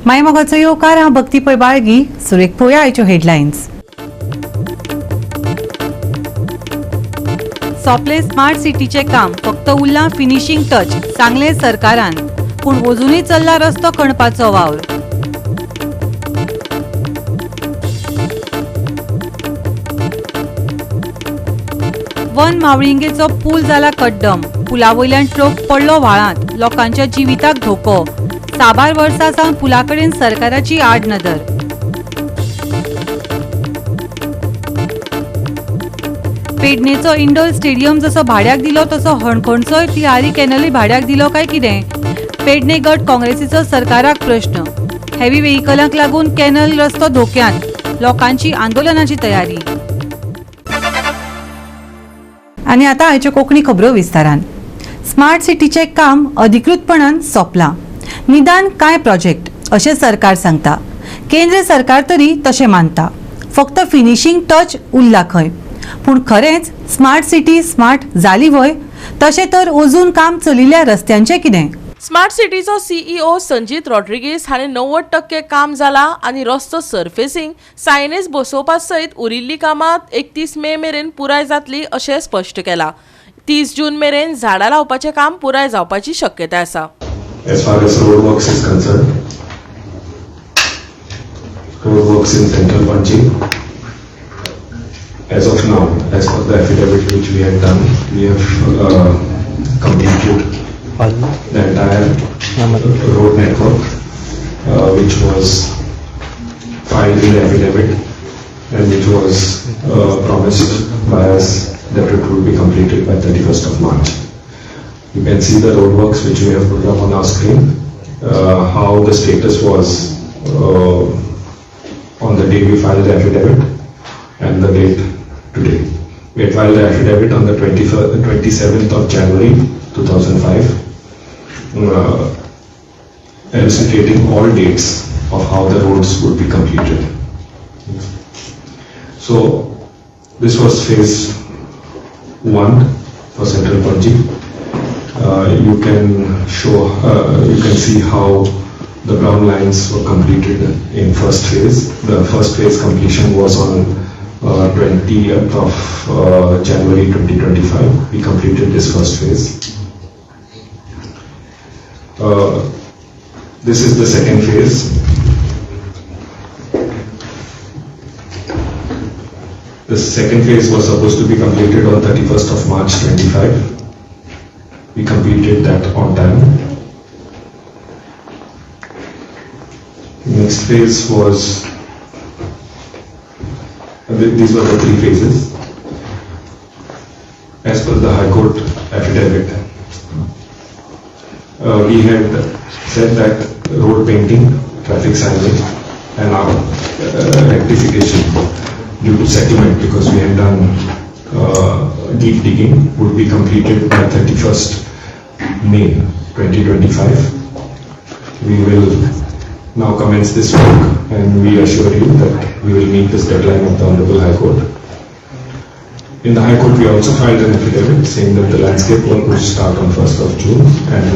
मायमोगाचो येवकार. हांव भक्ती पै बाळगी. सुरेख पळोवया आयच्यो हेडलायन्स. सोंपलें स्मार्ट सिटीचें काम, फक्त उरलां फिनिशींग टच, सांगलें सरकारान. पूण अजुनूय चल्ला रस्तो खणपाचो वावर. वन मावळिंगेचो पूल जाला कड्डम. पुला वयल्यान ट्रक पडलो व्हाळांत, लोकांच्या जिविताक धोको. साबार वर्सां सावन पुला कडेन सरकाराची आडनदर. पेडणेचो इंडोर स्टेडियम जसो भाड्याक दिलो तसो हणखणचोय तिहारी कॅनलूय भाड्याक दिलो काय कितें? पेडणे गट काँग्रेसीचो सरकाराक प्रश्न. हेवी व्हेकलांक लागून कॅनल रस्तो धोक्यांत, लोकांची आंदोलनाची तयारी. आनी आतां आयच्यो कोंकणी खबरो विस्तारान. स्मार्ट सिटीचें काम अधिकृतपणान सोंपलां, निदान कांय प्रोजेक्ट, अशें सरकार सांगता. केंद्र सरकार तरी तशें मानता. फक्त फिनिशींग टच उरला खंय. पूण खरेंच स्मार्ट सिटी स्मार्ट जाली व्हय? तशें तर अजून काम चलिल्ल्या रस्त्यांचें कितें? स्मार्ट सिटीचो सीईओ संजीत रॉड्रिगीस हाणें 90% काम जाला आनी रस्तो सर्फेसिंग, सायनेज बसोवपा सयत उरिल्लीं कामां 31 मे मेरेन पुराय जातली अशें स्पश्ट केलां. 30 जून मेरेन झाडां लावपाचें काम पुराय जावपाची शक्यताय आसा. As far as road works is concerned, road works in central Panjim, as of now, as per the affidavit which we had done, we have completed the entire road network which was filed in the affidavit and which was promised by us that it would be completed by 31st of March. You can see the roadworks which we have put up on our screen, how the status was on the day we filed the affidavit and the date today. We had filed the affidavit on the 21st, 27th of January 2005, elucidating all dates of how the roads would be completed. So this was phase one for Central Panjim. You can see how the brown lines were completed in first phase. The first phase completion was on 20th of January 2025. We completed this first phase. This is the second phase. The second phase was supposed to be completed on 31st of March 25. We completed that on time. Next phase was, these were the three phases. As per the High Court affidavit, we had said that road painting, traffic signage and our rectification due to settlement, because we had done deep digging, would be completed by 31st May 2025. We will now commence this work and we assure you that we will meet this deadline of the Honorable High Court. In the High Court, we also filed an affidavit saying that the landscape work will start on 1st of June and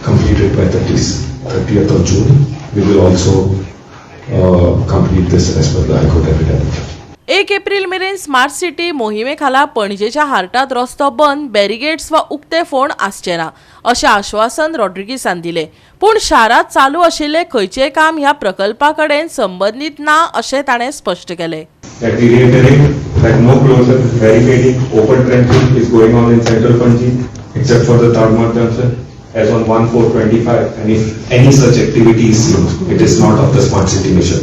completed by 30th of June. We will also complete this as per the High Court affidavit. 1 April मेरेन smart city मोहिमे खाला पणजेच्या हार्टात रस्तो बंद, barricades वा उक्ते फोंड आसचे ना अशें आश्वासन रॉड्रिगीसान दिलें. पूण शारांत चालू आशिल्लें खंयचेय काम ह्या प्रकल्पा कडेन संबंदीत ना अशें ताणें स्पश्ट केलें. That we reiterate that no closure, barricading, open trenching is going on in central Panjim except for the Tadmar junction as on 1/4/25, and if any such activity is seen, it is not of the Smart City mission.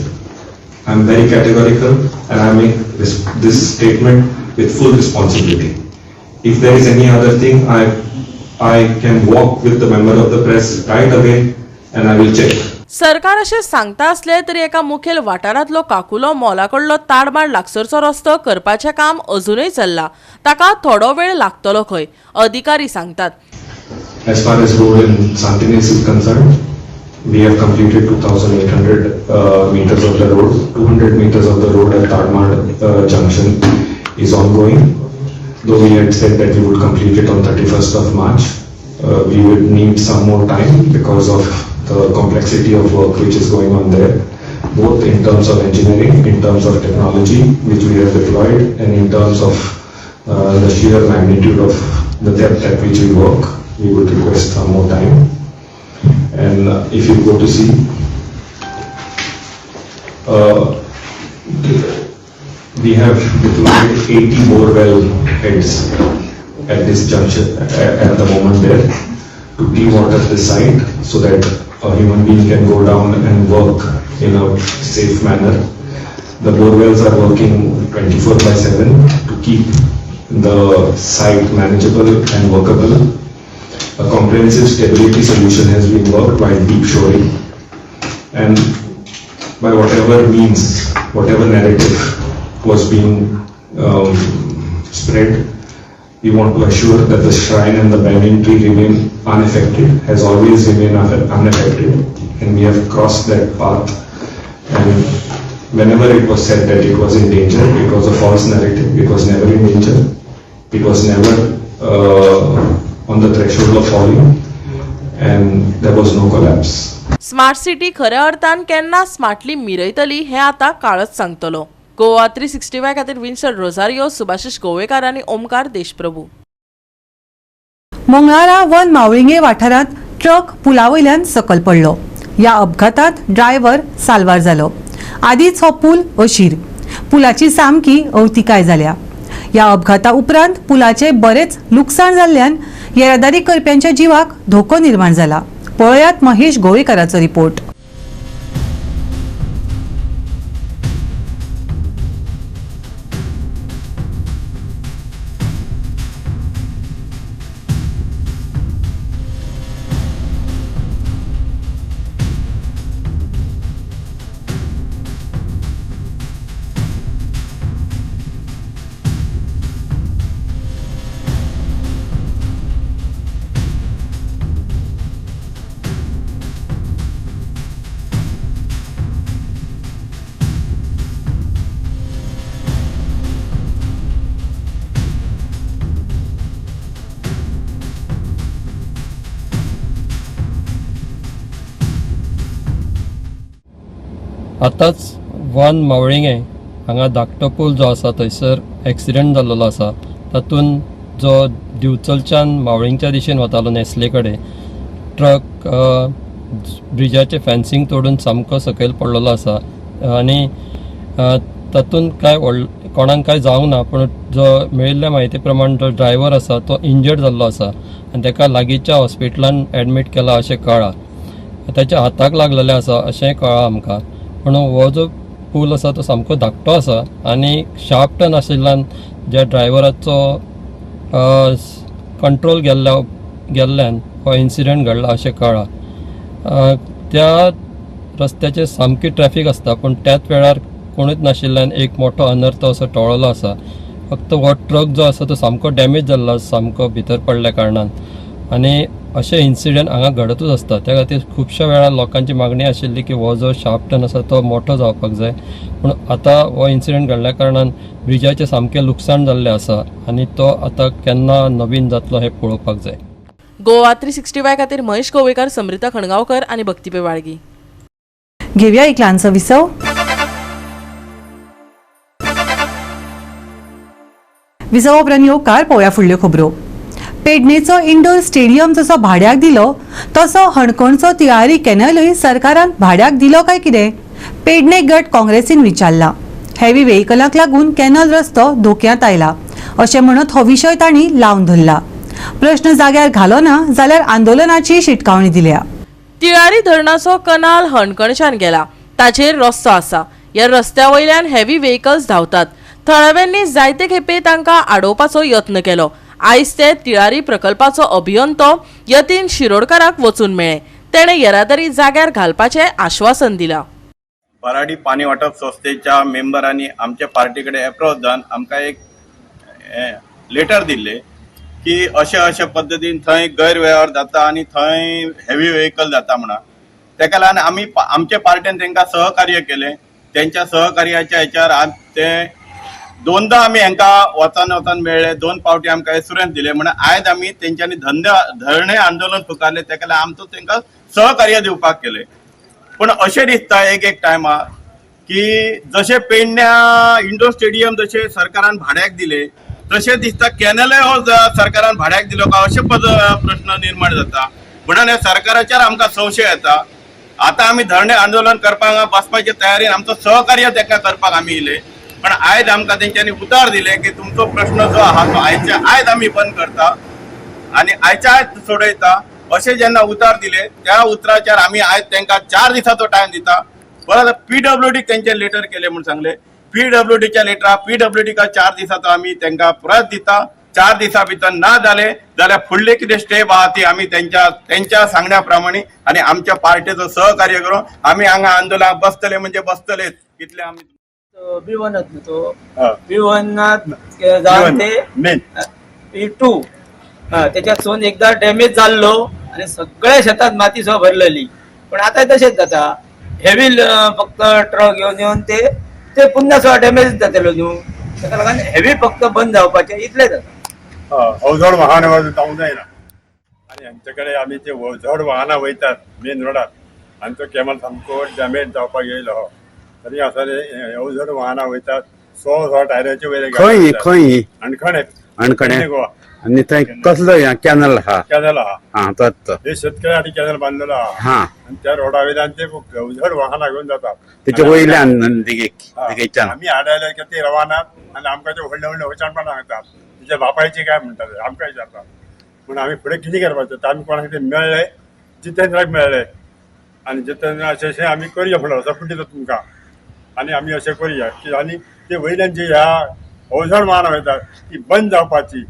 I am very categorical and I make this statement with full responsibility. If there is any other thing, I can walk with the member of the press right away and I will check. सरकार अशें सांगता आसलें तरी एका मुखेल वाठारांतलो काकुलो मॉला कडलो ताडमाड लागसरचो रस्तो करपाचें काम अजुनूय चल्लां. ताका थोडो वेळ लागतलो खंय, अधिकारी सांगतात. As far as road in Santinez is concerned, we have completed 2,800 meters of the road. 200 meters of the road at Tadmad junction is ongoing. Though we had said that we would complete it on 31st of March, we would need some more time because of the complexity of work which is going on there, both in terms of engineering, in terms of technology which we have deployed, and in terms of the sheer magnitude of the depth at which we work. We would request some more time. And if you go to see, we have deployed 80 bore well heads at this juncture, at the moment there, to dewater the site so that a human being can go down and work in a safe manner. The bore wells are working 24/7 to keep the site manageable and workable. A comprehensive stability solution has been worked by deep shoring, and by whatever means, whatever narrative was being spread, we want to assure that the shrine and the banyan tree remain unaffected, has always remained unaffected, and we have crossed that path. And whenever it was said that it was in danger, it was a false narrative. It was never in danger. It was never on the threshold of falling, and there was no collapse. Smart city खऱ्या अर्थान केन्ना smartly मिरयतली हें आतां काळच सांगतलो. गोवा 365 खातीर Vinson Rosario, Subhashish Govekar आनी ओमकार देशप्रभू. मंगळारा one Mavlinge वाठारांत ट्रक पुला वयल्यान सकल पडलो. ह्या अपघातांत ड्रायव्हर साल्वार जालो. आदींच हो पूल अशीर, पुलाची सामकी अवतिकाय जाल्या. ह्या अपघाता उपरांत पुलाचे बरेच लुकसाण जाल्ल्यान येरादारी करप्यांच्या जिवाक धोको निर्माण जाला. पळयात महेश गोवेकाराचो रिपोर्ट. आतांच वन मावळिंगें हांगा धाकटो पूल जो आसा थंयसर एक्सिडंट जाल्लो आसा. तातूंत जो दिवचलच्यान मावळिंगच्या दिशेन वतालो नेस्ले कडेन ट्रक ब्रिजाचें फेन्सींग तोडून सामको सकयल पडलेलो आसा आनी तातूंत कांय व्हड कोणाक कांय जावंक ना, पूण जो मेळिल्ल्या म्हायती प्रमाण जो ड्रायव्हर आसा तो इंजर्ड जाल्लो आसा आनी ताका लागींच्या हॉस्पिटलान एडमीट केला अशें कळ्ळां. ताच्या हाताक लागलेलें आसा अशेंय कळ्ळां आमकां. पूण हो जो पूल आसा तो सामको धाकटो आसा आनी शार्प टर्न आशिल्ल्यान ज्या ड्रायव्हराचो कंट्रोल गेल्ल्यान हो इन्सिडंट घडला अशें कळ्ळां. त्या रस्त्याचेर सामकी ट्रॅफीक आसता, पूण त्याच वेळार कोणूच नाशिल्ल्यान एक मोठो अनर्थ असो टळ्ळो आसा. फक्त हो ट्रक जो आसा तो सामको डॅमेज जाल्लो आसा, सामको भितर पडल्या कारणान, आनी अशे इन्सिडंट हांगा घडतूच आसता. त्या खातीर खुबश्या वेळार लोकांची मागणी आशिल्ली की हो जो शार्प टर्न आसा तो मोठो जावपाक जाय, पूण आतां हो इन्सिडंट घडल्या कारणान ब्रिजाचें सामकें लुकसाण जाल्लें आसा आनी तो आतां केन्ना नवीन जातलो हें पळोवपाक जाय. गोवा 365 खातीर महेश गोवेकर, समृता खणगांवकर आनी भक्ती पेवाळगी. घेवया एक ल्हानसो विसव. विसवा उपरांत येवकार. पळोवया फुडल्यो खबरो. पेडणेचो इंडोर स्टेडियम जसो भाड्याक दिलो तसो हणकोणचो तिळारी कॅनलूय सरकारान भाड्याक दिलो काय कितें, पेडणे गट काँग्रेसीन विचारला. हेवी व्हेकलांक लागून कॅनल रस्तो धोक्यांत आयला अशें म्हणत हो विशय तांणी लावन धरला. प्रश्न जाग्यार घालो ना जाल्यार आंदोलनाची शिटकावणी दिल्या. तिळारी धरणाचो कनाल हणकणच्यान गेला, ताचेर रस्तो आसा. ह्या रस्त्या वयल्यान हेवी व्हेकल्स धांवतात. थळाव्यांनी जायते खेपे तांकां आडोवपाचो यत्न केलो. आयज ते तिळारी प्रकल्पाचो अभियंतो यतीन शिरोडकाराक वचून मेळ्ळे. तेणें येरादारी जाग्यार घालपाचें आश्वासन दिलां. बराडी पाणी वाटप संस्थेच्या मेंबरांनी आमच्या पार्टी कडेन एप्रोच जावन आमकां एक लेटर दिल्ले की अशे अशे पद्दतीन थंय गैरवेव्हार जाता आनी थंय हेवी व्हेकल जाता म्हणा. तेका लागून आमी आमच्या पार्टीन तांकां सहकार्य केलें. तेंच्या सहकार्याच्या हेच्यार ते दोनदा आमी हांकां वचान वचान मेळ्ळे, दोन पावटी आमकां एसुरन्स दिले. म्हणून आयज आमी तेंच्यांनी धंदे धरणे आंदोलन पुकारले, तेका लागून आमचो तेंकां सहकार्य दिवपाक केले. पण अशें दिसता एक एक टायमार की जशें पेडण्या इंडोर स्टेडियम जशें सरकारान भाड्याक दिले, तशें दिसता कॅनलय हो सरकारान भाड्याक दिलो काय अशें प्रश्न निर्माण जाता. म्हणून ह्या सरकाराचेर आमकां संशय येता. आतां आमी धरणे आंदोलन करपाक बसपाचे तयारेन आमचो सहकार्य तांकां करपाक आमी येयले, पण आयज आमकां तेंच्यांनी उतार दिले की तुमचो प्रश्न जो आहा तो आयच्या आयज आमी बंद करता आनी आयच्या आयज सोडयता, अशें जेन्ना उतार दिले त्या उतराचेर आमी आयज तांकां 4 दिसाचो टायम दिता. परत पीडब्ल्यूडीक तेंचे लेटर केले म्हूण सांगले, पीडब्ल्यूडीच्या लेटरा पीडब्ल्यूडीका 4 दिसाचो आमी तांकां परत दिता. 4 दिसां भितर ना जाले जाल्यार फुडले कितें स्टेप आहा ती आमी तेंच्या तेंच्या सांगण्या प्रमाणे आनी आमच्या पार्टेचो सहकार्य करून आमी हांगा आंदोलनाक बसतले म्हणजे बसतलेच. इतले आमी बी वनच न्हू तो बी वनात जावन ते मेन बी टू त्याच्यातसून एकदा डॅमेज जाल्लो आणि सगळ्या शेतात माती सुद्धा भरलेली. पण आता तशेंच जाता, हेवी फक्त ट्रक येवन येवन ते ते पुन्हा सुद्धा डॅमेज जातलो न्हू, ताका लागून हेवी फक्त बंद जावपाचें इतलें जाता. अवजड वाहन जावंक जायना आनी आमचे कडेन आमी जे अवजड वाहनां वयतात मेन रोडार आनी तो केबल सामको डॅमेज जावपाक येयलो आहा. तरी आसा अवजड वाहनां वयतात 100 टायराचे वयले. खंय खंय? अणखणे. अणखणे. गोवा. आनी थंय कसलो ह्या कॅनल आहा? कॅनल आहा. हा, तोच तो. हे शेतकऱ्या खातीर कॅनल बांदलेलो आहा. आनी त्या रोडा वयल्यान ते अवजड वाहनां घेवन जातात तेच्या वयल्यान देगेक देगेच्यान. आमी हाडायले की ते रवानात आनी आमकां ते व्हडले व्हडले वचाणपणां सांगतात, तिच्या बापायची काय म्हणटात, आमकां विचारतात. पूण आमी फुडें कितें करपाचें? तर आमी कोणाक कितें मेळ्ळे, जितेंद्राक मेळ्ळे आनी जितेंद्र अशें अशें आमी करुया म्हणल्यार सपोर्ट दिता तुमकां आनी आमी अशें करुया की आनी ते वयल्यान जी ह्या अवजड वाहनां वयतात ती बंद जावपाची.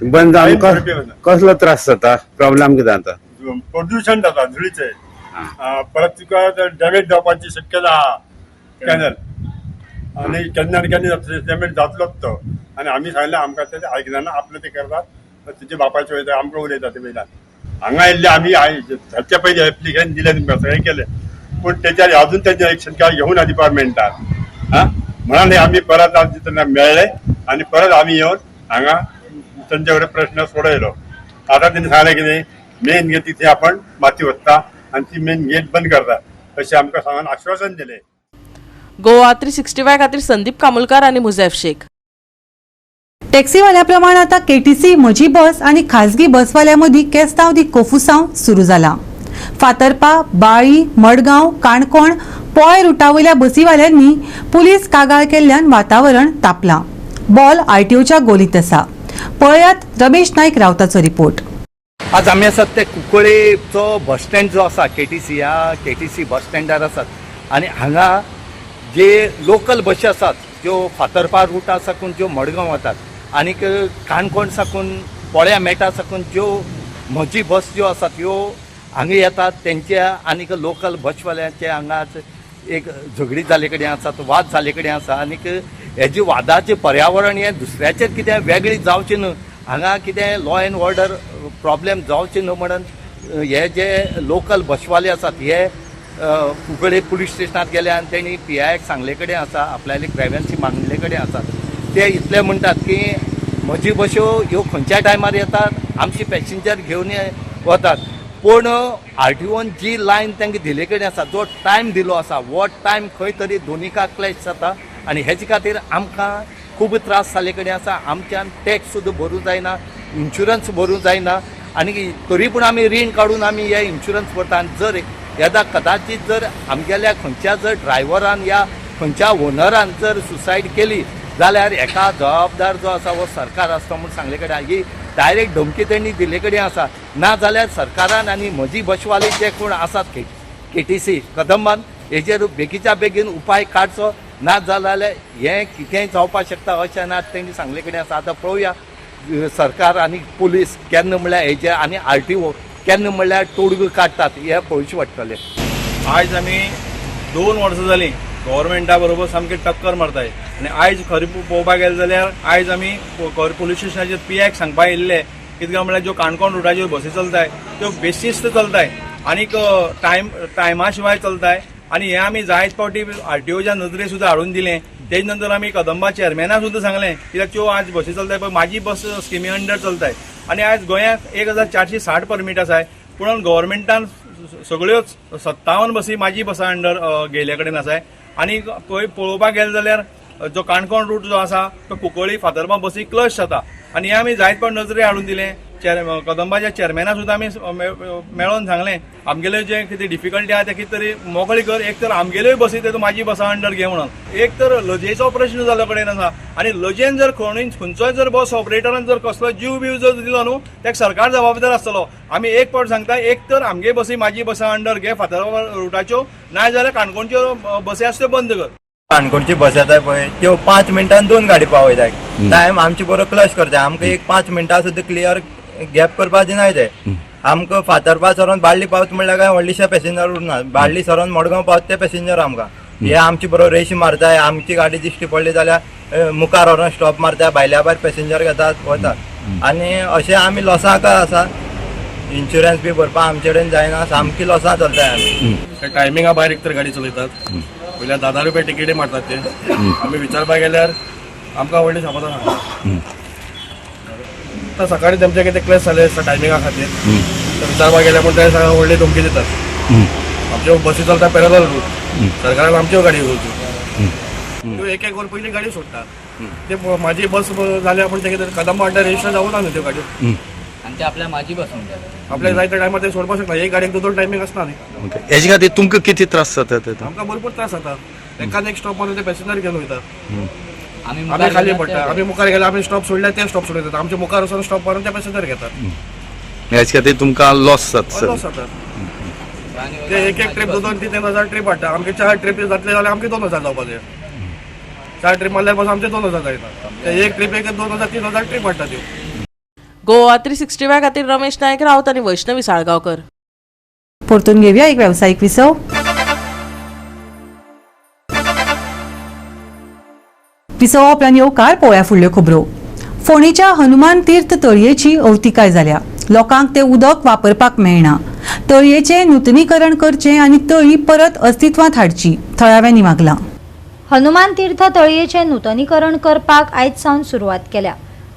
बंद जावन कसलो त्रास जाता, प्रॉब्लेम कितें जाता? प्रदूषण जाता धुळीचें, परत तुका डॅमेज जावपाची शक्यता आहा कॅनल आनी केन्ना आनी केन्ना डॅमेज जातलोच तो. आनी आमी सांगलें आमकां ते आयकना, आपलें ते करतात, तुजे बापायचे वयता आमकां उलयता ते वयल्यान. हांगा येयल्ले आमी हाच्या पयलीं एप्लिकेशन दिलें तुमकां, सगळें केलें, पूण तेच्यार अजून तेजें एक्शन काय घेवना डिपार्टमेंटान. आं म्हणून आमी परत आज तेन्ना मेळ्ळे आनी परत आमी येवन हांगा तेंचे कडेन प्रश्न सोडयलो. आतां तेणी सांगलें कितें मेन गेट तिथे आपण माती वता आनी ती मेन गेट बंद करता अशें आमकां सांगून आश्वासन दिलें. गोवा 365 खातीर संदीप कामुलकार आनी मुझेफ शेख. टॅक्सीवाल्या प्रमाण आता केटीसी म्हजी बस आनी खाजगी बसवाल्या मदीं केस्तांव दी कोफुसांव सुरू जाला. फातर्पा, बाळी, मडगांव, काणकोण, पोय रुटा वयल्या बसीवाल्यांनी पुलीस कागाळ केल्ल्यान वातावरण तापलां. बॉल आरटीओच्या गोलीत आसा. पळयात रमेश नायक रावताचो रिपोर्ट. आज आमी आसात ते कुंकळेचो बस स्टँड जो आसा केटीसी, ह्या केटीसी बस स्टँडार आसात आनी हांगा जे लोकल बशी आसात ज्यो फातर्पा रुटा साकून ज्यो मडगांव वतात आनीक काणकोण साकून पोळ्या मेटा साकून ज्यो म्हजी बस ज्यो आसात ह्यो हांगा येतात, तेंच्या आनीक लोकल बसवाल्यांचे हांगा एक झगडी जाल्ले कडेन आसात, वाद जाल्ले कडेन आसा. आनीक हेजे वादाचें पर्यावरण हें दुसऱ्याचेर कितें वेगळी जावचें न्हू, हांगा कितें लॉ एंड ऑर्डर प्रॉब्लेम जावचें न्हू म्हणून हे जे लोकल बसवाले आसात हे कुंकळे पुलीस स्टेशनात गेले आनी तेणी पी आयक सांगले कडेन आसा, आपल्याले ग्रेवन्सी मागले कडेन आसा. ते इतले म्हणटात की म्हजी बश्यो ह्यो खंयच्या टायमार येतात, आमची पॅसेंजर घेवन वतात, पूण आर टी ओन जी लायन तांकां दिले कडेन आसा, जो टायम दिलो आसा हो टायम खंय तरी दोनिका क्लॅश जाता आनी हेजे खातीर आमकां खूब त्रास जाल्ले कडेन आसा. आमच्यान टॅक्स सुद्दां भरूंक जायना, इन्शुरन्स भरूंक जायना आनी तरी पूण आमी रीण काडून आमी हे इन्शुरन्स भरता. आनी जर येदा कदाचीत जर आमगेल्या खंयच्या जर ड्रायव्हरान या खंयच्या ओनरान जर सुसायड केली जाल्यार हेका जबाबदार जो आसा हो सरकार आसता म्हूण सांगले कडेन ही डायरेक्ट धमकी तेणी दिल्ले कडेन आसा. ना जाल्यार सरकारान आनी म्हजी बसवाले जे कोण आसात केटीसी कदंबान हेजेर बेगीच्या बेगीन उपाय काडचो, ना जाल्यार हें कितेंय जावपाक शकता अशें ना तेणी सांगले कडेन आसा. आतां पळोवया सरकार आनी पुलीस केन्ना म्हणल्यार हेजे आनी आर टी ओ केन्ना म्हणल्यार तोडगो काडटात हें पळोवचें पडटलें. आयज आमी 2 वर्सां जालीं गव्हर्मेंटा बरोबर सामकी टक्कर मारताय आनी आयज खरें पळोवपाक गेलें जाल्यार आयज आमी पुलीस स्टेशनाचेर पी आयक सांगपाक येयल्ले, कित्याक म्हणल्यार ज्यो काणकोण रुटाचेर बसी चलताय त्यो बेशिस्त चलताय आनीक टायमा शिवाय चलताय आनी हें आमी जायत फावटी आर टी ओच्या नदरे सुद्दां हाडून दिलें. तेज नंतर आमी कदंबा चेअरमॅना सुद्दां सांगलें कित्याक त्यो आज बसी चलताय पळय म्हाजी बस स्किमी अंडर चलताय आनी आयज गोंयांत 1460 परमीट आसाय, पूण गव्हर्मेंटान सगळ्योच 57 बसी म्हाजी बसा अंडर गेल्ले कडेन आसाय. आनी पळय पळोवपाक गेले जाल्यार जो काणकोण रूट जो आसा तो कुंकळी फातर्पा बसी क्लश जाता आनी हे आमी जायत पण नजरे हाडून दिलें. कदंबाच्या चेअरमॅना सुद्दां आमी मेळोन सांगलें आमगेले जे कितें डिफिकल्टी आहा ते कितें तरी मोकळी कर, एक तर आमगेल्योय बसी ते म्हाजी बसा अंडर घे म्हणून. एक तर लजेचो प्रश्न जाल्लो कडेन आसा आनी लजेन जर कोणूय खंयचोय जर बस ऑपरेटरान जर कसलो जीव बीव जर दिलो न्हू ताका सरकार जबाबदार आसतलो. आमी एक पावट सांगता, एक तर आमगे बसी म्हाजी बसा अंडर घे फातर्पा रुटाच्यो, ना जाल्यार काणकोणच्यो बसी आसा त्यो बंद कर. काणकोणची बस येता पळय त्यो 5 मिनटान 2 गाडी पावयताय, टायम आमचे बरोबर क्लश करता. आमकां एक 5 मिनटां सुद्दां क्लियर गॅप करपा दिनाय ते. आमकां फातर्पा सरोन बाळ्ळी पावत म्हणल्यार काय व्हडलीशे पॅसेंजर उरना, बाळ्ळी सरोन मडगांव पावत ते पॅसेंजर आमकां. हे आमचे बरोबर रेशी मारताय, आमची गाडी दिश्टी पडली जाल्यार मुखार व्हरोन स्टॉप मारताय, भायल्या भायर पॅसेंजर घेतात वतात. आनी अशें आमी लॉसाक आसा, इन्शुरन्स बी भरपाक आमचे कडेन जायना, सामकी लॉसां चलताय आमी. टायमिंगा भायर एक तर गाडी चलयतात, पयल्या 10 रुपया तिकेटी मारतात ते. आमी विचारपाक गेल्यार आमकां व्हडली शपथां सांगतात. आतां सकाळी तेमचे कितें क्लॅश जाले टायमिंगा खातीर तर विचारपाक गेल्यार पूण ते व्हडली धमकी दितात. आमच्यो बसी चलता पॅरलल रूट, सरकारान आमच्यो गाडयो घेवच्यो, त्यो एक एक वर पयलीं गाडी सोडटा. ते म्हाजी बस जाल्या पूण ते कितें कदंबा अंडर रजिस्टर जावूं ना न्हू त्यो गाडयो, आनी ते आपल्या म्हाजी बस म्हणटात. आपल्याक जाय त्या टायमार ते सोडपाक शकना, एक गाडयेक 2 टायमींग आसना न्ही. हेजे खातीर तुमकां कितें त्रास जाता? आमकां भरपूर त्रास जाता. एकान एक स्टॉप मारून ते पॅसेंजर घेवन वयता, आमी खाली पडटा. आमी मुखार गेले, आमी स्टॉप सोडल्यार ते स्टॉप सोडून येतात, आमच्या मुखार वचून स्टॉप मारून ते पॅसेंजर घेतात. हेजे खातीर तुमकां लॉस जाता? लॉस जाता. ते एक एक ट्रीप 2-2, 3-3 हजार ट्रीप हाडटा. आमचे 4 ट्रीप जातले जाल्यार आमचे 2000 जावपाचे, 4 ट्रीप मारल्यार बस आमचे 2000 जायना. ते एक ट्रीप एक 2000 3 हजार ट्रीप हाडटा त्यो. गोवा 365 खातीर रमेश नायक राऊत आनी वैष्णवी साळगांवकर. परतून घेवया एक वेवसायीक विसव. विसवा उपरांत येवकार पोळ्या फुडल्यो खबरो. फोंडेच्या हनुमान तीर्थ तळयेची अवतिकाय जाल्या. लोकांक ते उदक वापरपाक मेळना. तळयेचें नुतनीकरण करचें आनी तळी परत अस्तित्वांत हाडची थळाव्यांनी मागलां. हनुमान तीर्थ तळयेचें नुतनीकरण करपाक आयज सावन सुरवात केल्या.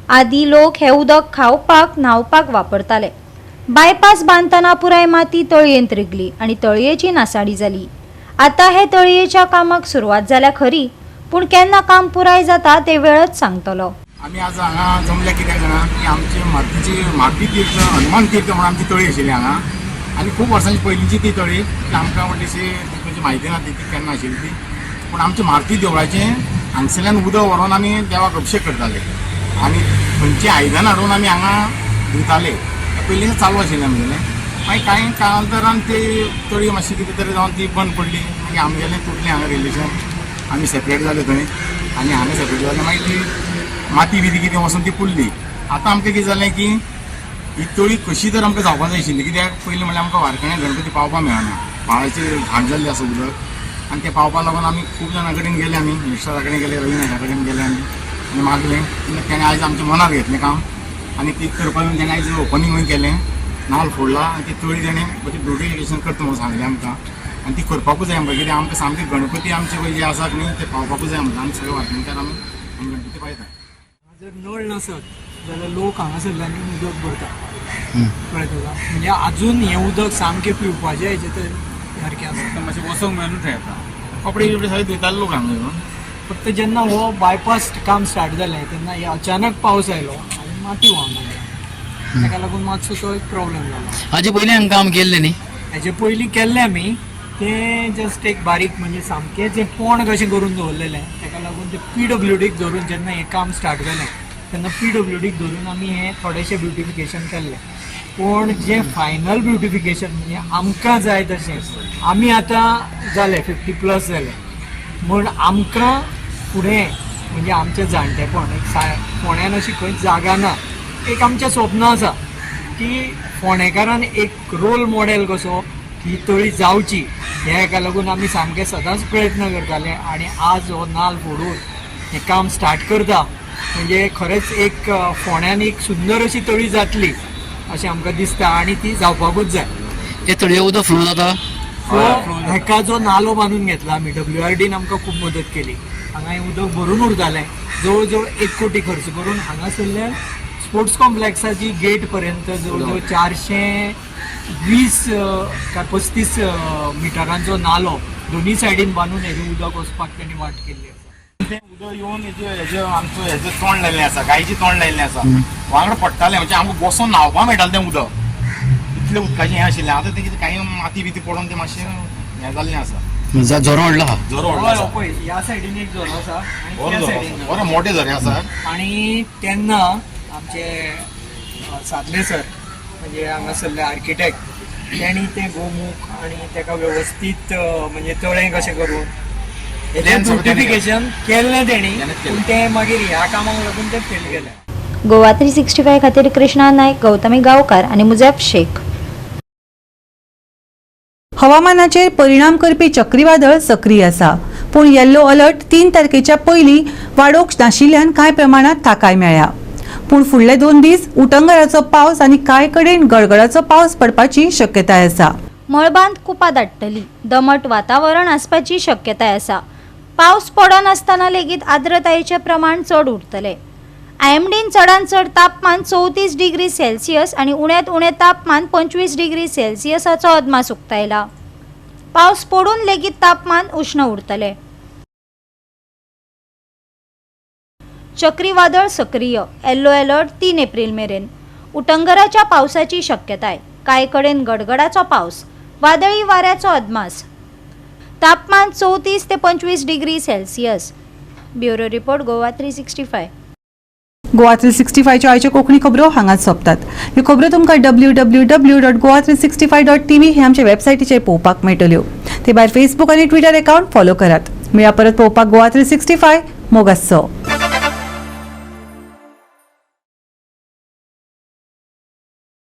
आदी लोक हे उदक खावपाक न्हावपाक वापरताले. बायपास बांदतना पुराय माती तळयेंत रिगली आनी तळयेची नासाडी जाली. आतां हे तळयेच्या कामाक सुरवात जाल्या खरी, पूण केन्ना काम पुराय जाता ते वेळच सांगतलो. आमी आज हांगा जमले कित्याक जाणा की आमची मातीची माती तीर्थ हनुमान तीर्थ म्हणून आमची तळी आशिल्ली हांगा, आनी खूब वर्सांची पयलींची ती तळी, ती आमकां व्हडलीशी ताची म्हायती ना ती केन्ना आशिल्ली ती. पूण आमच्या मारुती देवळाचें हांगसरल्यान उदक व्हरोन आमी देवाक अभिशेक करताले आनी खंयची आयदनां हाडून आमी हांगा धुताले. पयलीं चालू आशिल्लें आमगेलें. मागीर कांय काळांतरान ती तळी मातशी कितें तरी जावन ती बंद पडली. मागीर आमगेलें तुटलें हांगा रिलेशन, आमी सेपरेट जाले थंय आनी हांगा सेपरेट जाले. मागीर ती माती बिती कितें वचून ती पुरली. आतां आमकां कितें जालें की ही तळी कशी तर आमकां जावपाक जाय आशिल्ली, कित्याक पयलीं म्हणल्यार आमकां वारकण्या गणपती पावपाक मेळना, व्हाळाची घाण जाल्ली आसा उदक, आनी तें पावपाक लागून आमी खूब जाणां कडेन गेले, आमी मिनिस्टरा कडेन गेले, रवी नायका कडेन गेले आमी आनी मागलें. तेणें आयज आमच्या मनार घेतलें काम आनी ती करपाक येवन तेणें आयज ओपनिंगूय केलें, नाल फोडला आनी ती तळी तेणें ब्युटिफिकेशन करता म्हणून सांगलें आमकां, आनी ती करपाकूच जाय आमकां, कित्याक आमकां सामकें गणपती आमचे पळय जे आसात न्ही ते पावपाकूच जाय आमकां. आमी सगळे वारकणकार आमी गणपती पायता. जर नळ नासत जाल्यार लोक हांगासरल्यान उदक भरता, कळ्ळें तुका? म्हणजे अजून हें उदक सामकें पिवपाचें हेजें तर सारकें आसा. मातशें वचोंक मेळून थंय येता, कपडे बिपडे सगळे धुयताले लोक हांगा येवन. फक्त जेन्ना हो बायपास काम स्टार्ट जालें तेन्ना हे अचानक पावस आयलो आनी माती व्हांवन आयली, ताका लागून मातसो तो एक प्रॉब्लेम जालो. हाजे पयलीं हांगा काम केल्लें न्ही? हेजे पयलीं केल्लें आमी, तें जस्ट एक बारीक म्हणजे सामकें जें पोण कशें करून दवरलेलें, ताका लागून तें पीडब्ल्यूडीक धरून जेन्ना हें काम स्टार्ट जालें तेन्ना पीडब्ल्यूडीक धरून आमी हें थोडेशें ब्युटिफिकेशन केल्लें. पूण जें फायनल ब्युटिफिकेशन म्हणजे आमकां जाय तशें आमी आतां जाले 50+ जाले, म्हूण आमकां फुडें म्हणजे आमचें जाणटेपण एक फोंड्यान अशी खंय जागा ना, एक आमचें स्वप्न आसा की फोंडेकारान एक रोल मॉडेल कसो ही तळी जावची, ह्या हेका लागून आमी सामकें सदांच प्रयत्न करताले. आनी आज हो नाल फोडून हें काम स्टार्ट करता म्हणजे खरेंच एक फोंड्यान एक सुंदर अशी तळी जातली अशें आमकां दिसता आनी ती जावपाकूच जाय. हे तळये उदक फ्लो जाता? सो हेका जो नालो बांदून घेतला आमी, WRDन आमकां खूब मदत केली. हांगा हें उदक भरून उरतालें. जवळ जवळ 1 कोटी खर्च करून हांगासरल्यान स्पोर्ट्स कॉम्प्लेक्साची गेट पर्यंत जवळ जवळ 420 काय 35 मिटरांचो नालो दोन्ही सायडीन बांदून हेजें उदक वचपाक तेणी वाट केल्ली आसा. तें उदक येवन हेजे आमचो हेजे तोंड लायिल्लें आसा, गायचें तोंड लायिल्लें आसा, वांगडा पडटालें. म्हणजे आमकां बसोन न्हांवपा मेळटालें तें उदक, इतलें उदकाचें हें आशिल्लें. आतां तें कितें कांय माती बिती पडोन तें मातशें हें जाल्लें आसा. झरो व्हडलो आहा. झरो व्हडलो आसा. पळय, ह्या सायडीन एक झरो आसा आनी बरो त्या झरो सायडीन आसा. बरे मोठे झरे आसा. आणि तेन्ना आमचे साधले सर, म्हणजे हांगासरले आर्किटेक्ट, तेणी तें गोमुख आणि तेका वेवस्थीत म्हणजे तळें कशें करून Plan सगळें तेणी ब्युटिफिकेशन केल्लें तेणी. तेणीच केलें. पूण तें मागीर ह्या कामाक लागून तें फेल गेलें. गोवा 365 खातीर कृष्णा नायक, गौतमी गांवकार आनी मुजॅफ शेख. हवामानाचेर परिणाम करपी चक्रीवादळ सक्रीय आसा, पूण येल्लो अलर्ट 3 तारखेच्या पयलीं वाडोवंक नाशिल्ल्यान कांय प्रमाणात थाकाय मेळ्ळ्या. पूण फुडले 2 दीस उटंगराचो पावस आनी कांय कडेन गडगडाचो पावस पडपाची शक्यताय आसा. मळबांत कुपां दाटतली. दमट वातावरण आसपाची शक्यताय आसा. पावस पडनासतना लेगीत आर्द्रतायेचें प्रमाण चड उरतलें. आयएमडीन चडांत चड तापमान 34 डिग्री सेल्सियस आनी उण्यांत उणें तापमान 25 डिग्री सेल्सियसाचो अदमास उक्तायला. पावस पडून लेगीत तापमान उश्ण उरतलें. चक्रीवादळ सक्रीय, येल्लो अलर्ट 3 एप्रिल मेरेन. उटंगराच्या पावसाची शक्यताय. कांय कडेन गडगडाचो पावस, वादळी वाऱ्याचो अदमास. तापमान 34 ते 25 degree Celsius. Bureau report, Goa 365. Goa 365च्यो आयच्यो कोंकणी खबरो हांगाच सोंपतात. ह्यो खबरो तुमकां www.goa365.tv हे आमच्या वेबसायटीचेर पळोवपाक मेळटल्यो. ते भायर फेसबूक आनी ट्विटर अकाउंट फॉलो करात. मेळया परत पळोवपाक गोवा 365. मोग आसचो.